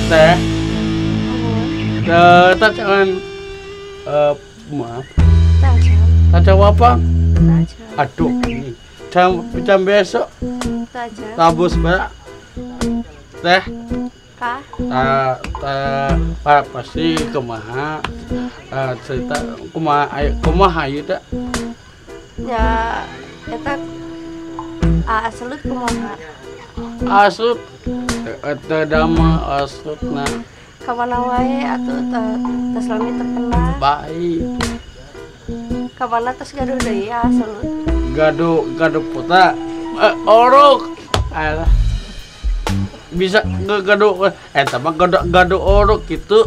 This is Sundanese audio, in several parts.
Teh. Teh jangan maaf. Tak apa? Aduh, jam besok. Tabus berak. Teh. Kah? Pasti kumaha cerita kumaha kumaha ieu teh. Ya eta aslut kumaha? Aslut teu damel aslutna. Ka mana wae atuh teh salami teu pernah. Baik. Ka mana tos gaduh deui aslut? Gaduh gaduh putra orok. Alah. Bisa gaduh eta mah gaduh gaduh orok gitu.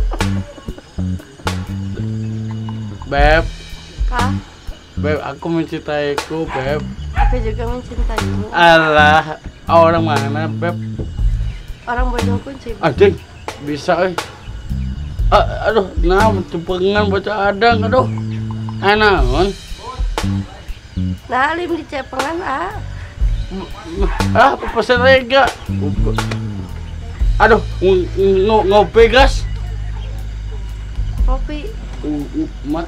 Beb. Kah? Beb, aku mencintaiku, Beb. Aku juga mencintaimu. Alah, orang mana, Beb? Orang Bojongkunci. Anjing, bisa euy. Aduh, nah cepengan baca adang, aduh. Naon? Nah, lim di cepengan, ah. Ah, pesen rega. Aduh, ngopi, gas. Ngopi.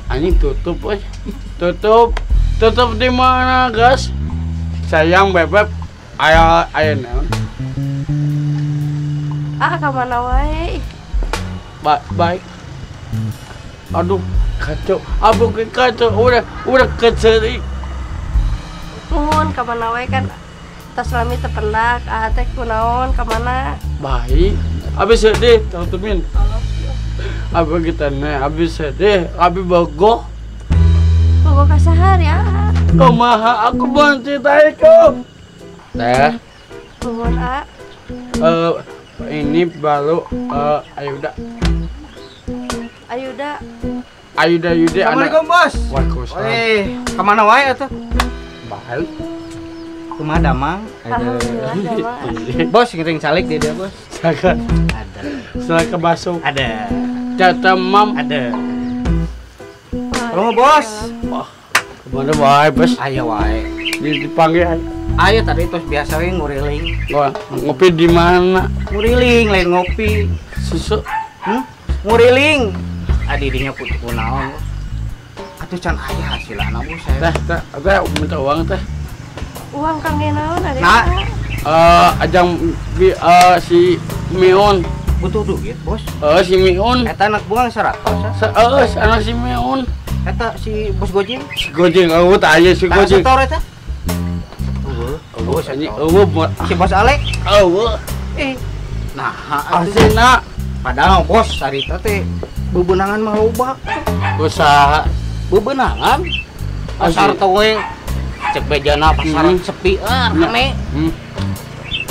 Anjing tutup, euy. Tutup. Tutup di mana, gas? Sayang Bebeb, aya aya naon? Ah, ka mana wae? Baik. Aduh, kacau. Abu kacau, udah kecerik. Nuhun ka mana wae kan tos lami teu pendak, ah teh kunaon ka mana? Baik. Habis sedih, tutumin. Apa kita nih, habis sedih, habis bogoh. Bogoh ka saha ya? Kumaha aku mencintaiku. Teh. Nuhun, a. Ini baru Ayuda. Ayuda. Ayuda Yuda. Assalamualaikum, Bos. Waalaikumsalam. Kemana wae atuh? Baik. Kumaha damang? Alhamdulillah damang. Bos ngiring calik di dia, Bos. Silakan. Ada. Silakan masuk. Ada. Catamam. Ada. Halo, Bos. Wah, kemana wae, Bos? Ayo wae. Dipanggil. Ayo tadi terus biasa we nguriling. Wah, ngopi di mana? Nguriling lain ngopi. Susu. Nguriling. Adi dinya putih kunaon. Atuh can aya hasilana, Bos. Teh, teh, teh minta uang teh. Uang kangge naon ari? Nah, ajang si Miun butuh duit, Bos. Si Miun. Eta anak buang 100. Anak si Miun. Eta si Bos Gojing. Si Gojing eueuh tah aya si Gojing. Tah setor eta. Eueuh, anjing eueuh si Bos Alek. Eueuh. Nah, asina padahal Bos harita teh bebenangan mah loba. Usaha bebenangan. Pasar teh we cek bejana pasar sepi rame.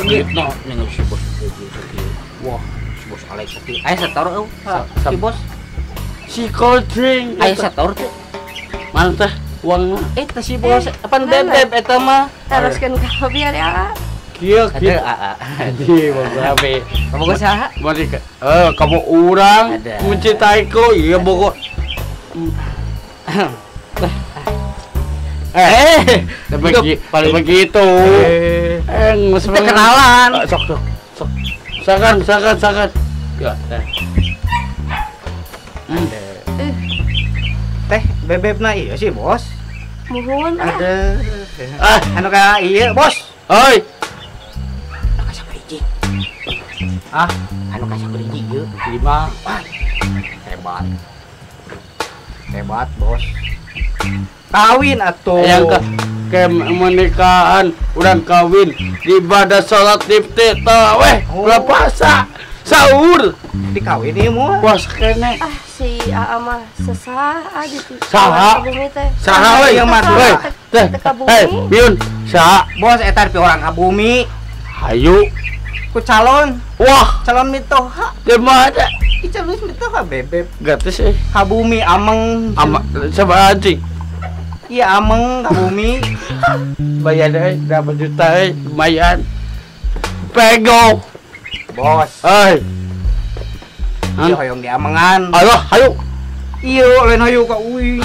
Gitu ning si Bos Gojing sakieu. Wah, si Bos Alek sakieu. Aya setor eueuh si Bos. Si Gojing. Aya setor teh. Mana teh uangna? Teh si Bos apan bebeb eta mah. Teruskeun ka hobi ari aa. Kieu kieu. Ada aa. Di boga HP. Kamu saha? Mari kamu urang mencintaiku, iya bogo. Begitu. Kita kenalan. Sok sok sok. Sakan sakan sakan. Ya, teh. Teh bebebna ieu sih, Bos. Muhun. Ada. Anu ka ieu, Bos. Oi. Anu ka sabariji. Ah, anu ka sabariji ieu. 5. Hebat. Hebat, Bos. Kawin atuh. Yang ke menikahan, urang kawin ibadah salat tarawih, puasa, sahur. Dikawin ieu moal. Puasa kene. Ah, si Aa mah sesah ah di saha? Saha we ieu mah teh. Eh, Miun, saha? Bos eta pi orang ka bumi. Hayu. Ku calon. Wah, calon mitoha. Di mana? Ih, calon mitoha bebeb. Gratis euy. Ka bumi ameng. Ama sama anjing. Iya ameng ka bumi. Bayar euy, berapa juta euy, lumayan. Pego. Bos. Euy. Iya hoyong diamengan. Alah, hayu. Iya, lain hayu ka uing.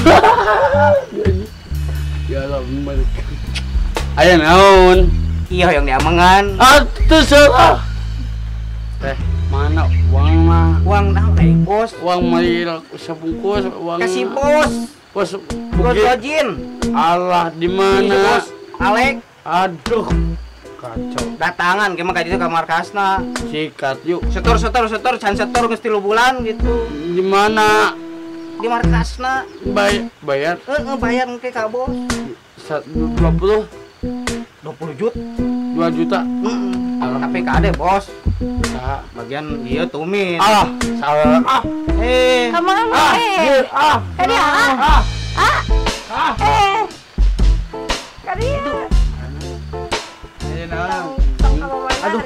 Ya Allah, mereka. Aya naon? Iya hoyong diamengan. Atuh salah. Teh. Mana uang mah? Uang naon eh bos? Uang mari sabungkus uang. Kasih bos. Bos bos Gojin. Allah di mana? Bos Alek. Aduh. Kacau. Datangan ke mah ka ditu ka markasna. Sikat yuk. Setor can setor geus 3 bulan gitu. Di mana? Di markasna. Bayar? Heeh, bayar engke ka bos. 20 juta. 2 juta. Heeh. Tapi kade bos. Nah, bagian ieu tumin. Alah, salah. Ah. Eh. Ka mana eh? Ah. Ka dieu. Ah. Ah. Ah. Eh. Ka dieu. Aduh.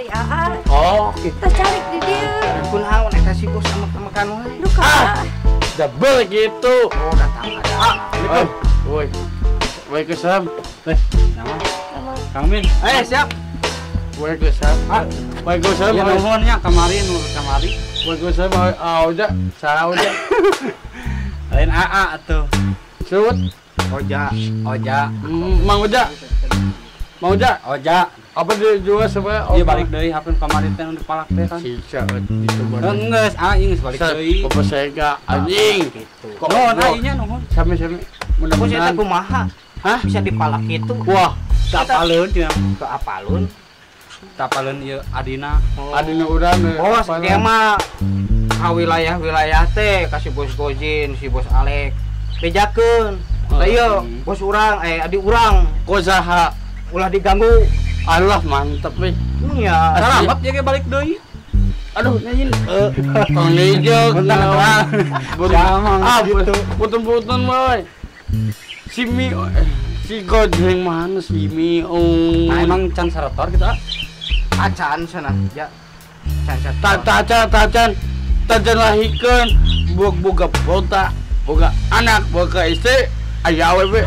Oh, gitu. Kita cari di dieu. Kunaon eta si bos sama makan wae. Duh, ah. Double gitu. Oh, datang ada. Ah, woi. Waalaikumsalam. Eh, nama? Kang Min. Eh, siap. Waalaikumsalam. Ah, waalaikumsalam. Ya nuhun nya kamari nu kamari. Waalaikumsalam. Ah, udah, salah udah. Lain AA atuh. Serut. Oja, Oja. Mang Oja. Mang Oja. Oja. Apa dia juga sebenarnya? Iya balik deui hapeun kamari teh nu dipalak teh kan. Sisa itu baru. Geus, aing geus balik deui. Bapak anjing. Gitu. Nuhun aing nya nuhun. Sami-sami. Mudah-mudahan kumaha? Hah? Bisa dipalak gitu. Wah, tapaleun cenah ke apalun. Tapaleun ieu adina. Adina urang. Bos, dia mah ka wilayah-wilayah teh ka si bos Gojin, si bos Alek. Bejakeun. Tah ieu bos urang, adi urang. Ku saha? Ulah diganggu. Allah mantep euy. Nya, salamat ieu ge balik deui. Aduh, nyanyin. Tong lejeuk. Ah, gitu. Putun-putun wae. Si Mi si Gojeng mana si Mi? Oh. Nah, emang can saretor gitu ah. Acan sana, ya. Can saretor. Tacan. Tacan lahikeun, boga boga boga anak, boga istri, aya awewe.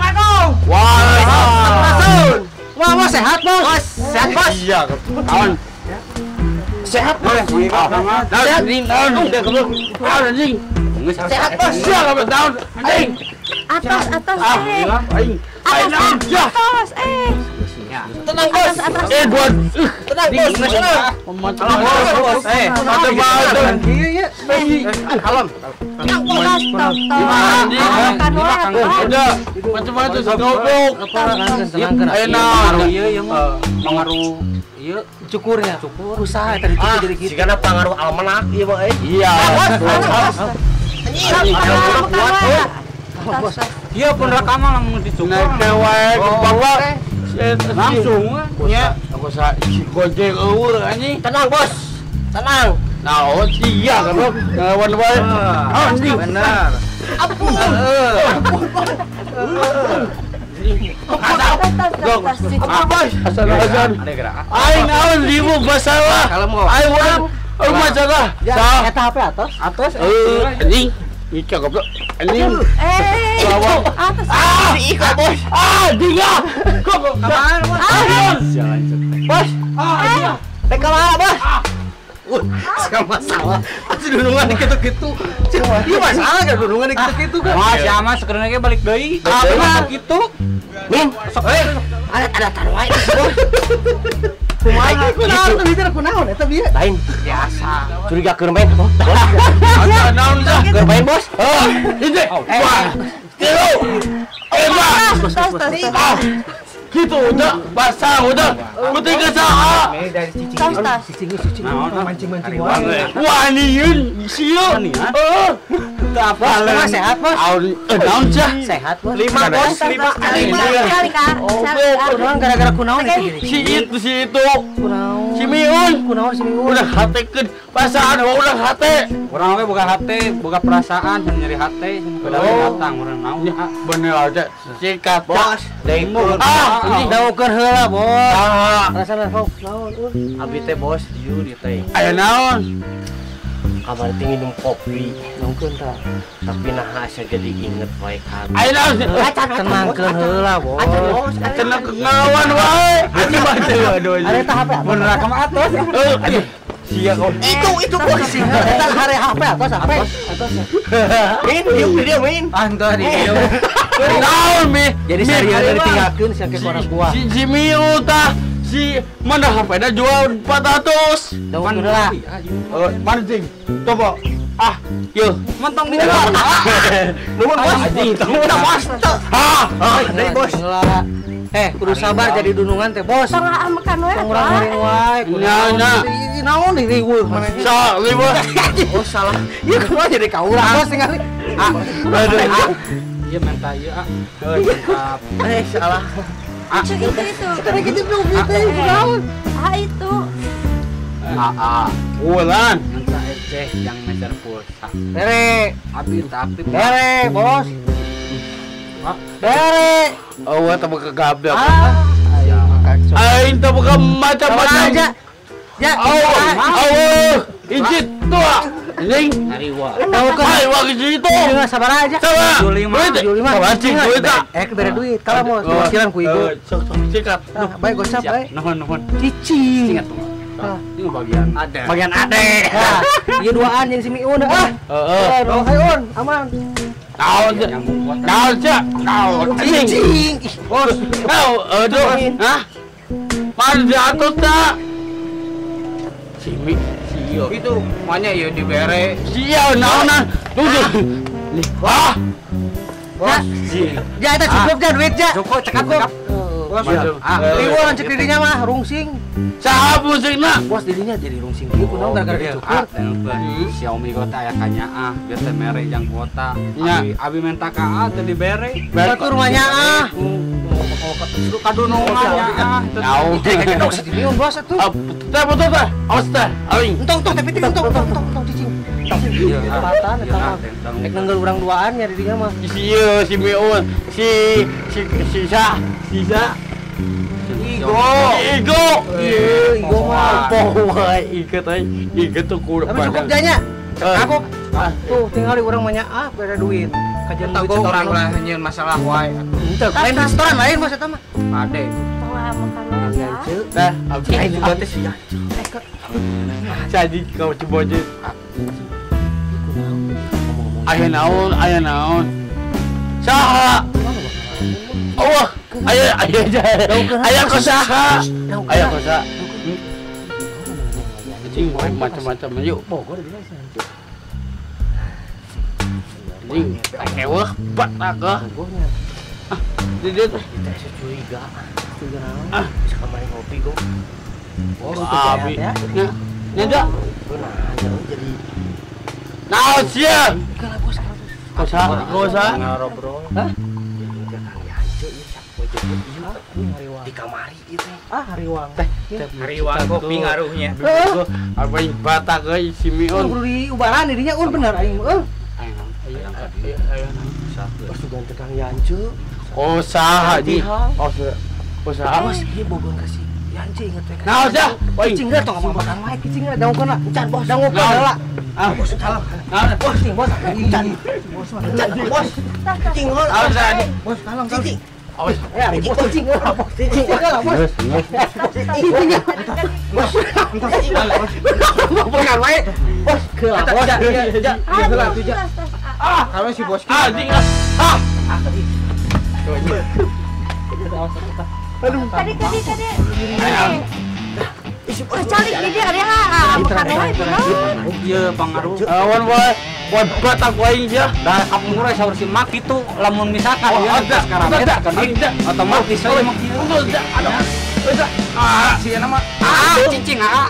Waalaikumsalam. Wah, wah sehat, Bos. Sehat, Bos. Iya, kawan. Sehat, Bos. Sehat. Anjing. Sehat, Bos. Siap, daun. Anjing. Atas, atas, eh. Aing. Atas, eh. Tenang, Bos. Atas, eh, buat. Tenang, Bos. Nasional. Bos. Eh, mata-mata. Iya, iya. Kalem. Tos, tos, tos. Udah, macam-macam goblok. Ayo naon. Ieu ieu mah pengaruh ieu cukurnya. Cukur. Usaha tadi cukur jadi gitu. Sigana pengaruh almanak ieu mah euy. Iya. Anjing. Ieu pun rekaman lamun dicukur. Naik wae ke bawah. Langsung nya. Aku sa si Gojek eueuh anjing. Tenang, Bos. Tenang. Nah, oh iya kan lo ngelawan wae. Ah, anjing. Bener. Ampun. Asal asal. Aing naon ribu masalah. Aing urang masalah. Eta HP atos? Atos. Anjing. Ika goblok. Anjing. Eh, atas. Ah, ika bos. Ah, dia. Goblok. Ah, Bos. Ah, dia. Rek ka mana, Bos? Sama masalah. Atuh dunungan kitu-kitu. Ieu masalah kan dunungan kitu-kitu kan. Wah, si Ama sebenarnya ge balik deui. Apa kitu? Min, sok euy. Ada taruh wae. Kumaha? Kunaon teh bicara kunaon eta bieu? Lain. Biasa. Curiga keur main, Bos. Ada naon dah? Keur main, Bos. Oh, ini. Wah. Tilu. Eh, Tos, tos, tos. Gitu udah basah udah penting ke saha Tos, tos. Cicing mancing-mancing wae. Wah aniun sieu heeh Teu apal. Sehat, Bos. Naon sah Sehat, Bos. 5 Bos, 5. Kali, Kak. Kunaon gara-gara kunaon itu si itu si itu Kunaon. si Miun Kunaon si Miun. udah hatekeun pasaan udah hate Urang we boga hate, boga perasaan, nyeri hate, padahal datang urang naon. Bener aja sikat Bos, deui ah ini daukeun heula, Bos. Ah Rasana sok naon euy. Abi teh, Bos, ieu dieu teh. Aya naon? Kamari teh nginum kopi. Nungkeun tah. Tapi naha asa jadi inget wae ka. Aya naon? Tenangkeun heula, Bos. Tenang ngelawan wae. Anjing mah aduh. Ada tah HP Mun rakam atos. Heuh. Sia kau. Itu bos. Eta hare HP atos HP. Atos. Min, dieu dia min. Ah, henteu di dieu. Naon mi? Jadi serius ditinggalkeun sia ke orang buah. Si Miu tah, si Si mana HP-na jual 400. Mana lah. Mana cing? Coba. Ah, yeuh. Mentong di dalam. Nuhun bos. Nuhun bos. Ah, deui bos. Kudu sabar jadi dunungan teh bos. Tong makan we. Tong urang wae. Nya nya. Naon riweuh maneh. Sa riweuh. Oh salah. Ieu kumaha jadi ka urang bos tingali. Ah. Ieu menta ieu ah. Salah. Itu itu. Sekarang gitu teh naon? Ah itu. Ah, ulan. Menta eceh yang meser pulsa. Bere, abi tapi bere, bos. Bere. Oh, teu kegabek. Aing teu boga macam-macam. Ya. Oh, ijit tua. Anjing. Hariwa. Hariwa gitu. Sabar aja. 75. 75. Cing duit tak? Bere duit. Kalau mau diwakilan ku ibu. Sok sok sikat. Baik gocap baik. Nuhun nuhun. Cicing. Ingat tuh. Ini bagian ade. Bagian ade. Ieu duaan jeung si Miun ah. Heeh. Hayu Un, aman. Naon naon sia? Naon cicing. Bos. Naon aduh. Hah? Pan jatuh tak? Si Mi sio. Itu makanya ieu dibere. Sia naonan. Tuh. Wah. Bos. Ya eta cukup ja duit ja. Cukup cekap cekap. Bos. Ah, riweuh cek didinya mah rungsing. Saha rungsingna? Bos didinya jadi rungsing kieu kunaon gara-gara dicukur. Xiaomi kota aya kanyaah, bieu teh mere jang kuota. Abi menta ka A teu dibere. Batur mah nyaah. Kadunungan nyaah. Naon? Dok si Miun bos atuh. Teh betul teh. Awas teh. Aing. Entong tong tapi entong tong tong tong cicing. Tempatan eta mah. Rek nenggel urang duaan nya didinya mah. Si ieu si Miun, si si sa, si sa. Igo. Igo. Ieu Igo mah. Poho wae Igo teh. Igo tuh kudu. Tapi cukup janya. Aku tuh tinggal di urang mah nyaah beda duit. Kajian duit setoran lah nyieun masalah wae. Henteu, lain restoran lain bos eta mah. Ade. Tong makan wae. Teh, abdi aing juga teh si Yance. Jadi kau coba aja. Aya naon, aya naon. Saha? Allah, aya aya aya ku saha? Aya ku saha? Anjing macam-macam yuk. Bogor di mana sih? Anjing, keweh batak ah. Ah, di dieu teh. Kita asa curiga. Curiga naon? Ah, bisa kamari ngopi go. Oh, abi. Nya, nya jadi naon sia? Kalah bos, kalah bos. Kau saha? Kau saha? Ngobrol. Hah? Ieu di kamari ieu teh. Ah, hariwang. Teh, hariwang kopi ngaruhnya. Apa yang batak euy si Miun. Kudu diubaran dirinya un bener aing euy. Aing Bos sugan teh Kang Yance. Oh, saha ji? Oh, saha? Bos, ieu bogoan ka si Yance inget we ka. Naon sia? Cicing geus tong makan wae cicing geus dangukeun lah. Encan bos, dangukeun heula. Ah, bos salah. Bos cing bos. Encan. Bos mah encan bos. Cicing heula. Awas bos kalong cicing. Awas. Ya, bos cicing heula bos. Cicing heula bos. Cicing. Bos. Bukan wae. Bos heula bos. Ja, heula tuh ja. Ah, kalau si bos anjing ah. Ah. Aduh. Tadi tadi tadi. Calik di dia area makan wae kunaon. Ieu pangaruh. Awan wae. Buat batak wae sia. Da kapungkur saur si mak kitu lamun misalkan ya sekarang otomatis we mah kieu. Aduh. Ah, si nama ah cicing ah.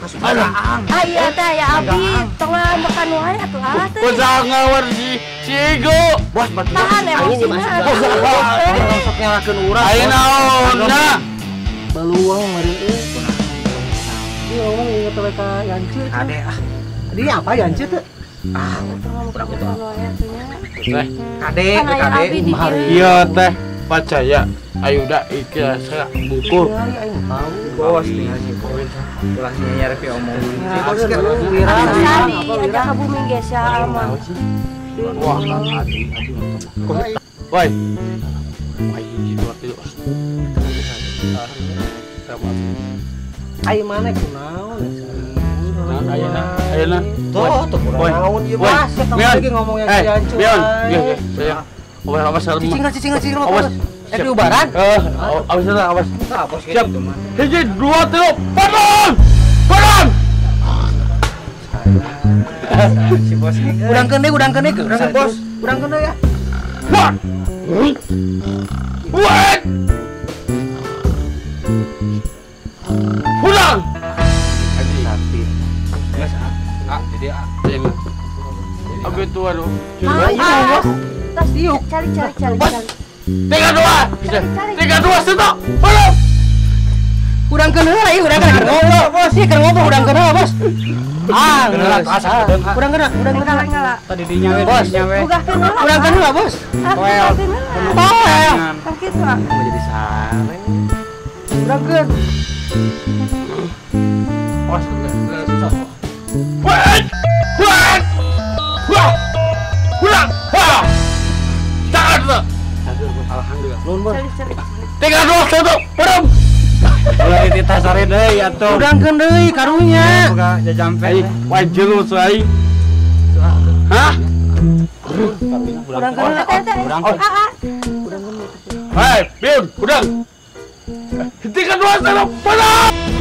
Ah iya teh ya abi tong makan wae atuh ah teh. Bos ngawar si Igo. Bos batu. Tahan emosina. Sok nyalakeun urang. Aya naon na? Baluang meureun euy. Ieu ngomong inget we ka Yance. Kade ah. Dia apa Yance teh? Ah, kurang gitu. Teh, kade, kade. Iya teh, percaya. Ayo udah ikhlas bungkul. Bos tinggal si bos. Ulah nyari pi omong. Sali aja ka bumi geus ya mah. Wah, adi. Woi. Woi, hiji dua tilu. Ai mana kunaon? Ayeuna, ayeuna. Tuh, tuh kunaon ieu bos. Lagi ngomong yang si Yance. Bion, iya, iya. Awas, awas. Cicing, cicing, cicing. Awas. Diubaran. Awas lah, awas. Siap. 1, 2, 3, padang. Padang. Si bos ini. Udangkeun deui, udangkeun deui. Udangkeun bos. Udangkeun deui ya. Wah. Wah. Udang. Sapi. Geus ah, jadi ah. Abi tuh aduh. Tas diuk. Cari. 3, 2. 3, 2, 1. Belum. Udangkeun heula ieu, udangkeun. Ngobrol, bos. Ieu keur ngobrol udangkeun heula, bos. Ah, udangkeun, udangkeun. Tadi dinya we, bos. Ugahkeun heula. Udangkeun heula, bos. Toel. Toel. Kan kitu ah. Jadi sare. Udangkeun. Bos, susah. Wah. Wah. Wah. Ulang. Wah. Jangan tuh. Alhamdulillah. Nuhun, bos. 3, 2, 1, padam. Ulah ditasare deui atuh. Udangkeun deui karunya. Boga jajampe. Wajil lu ai. Hah? Udangkeun heula. Hei, Bim, udang. 3, 2, 1, padam.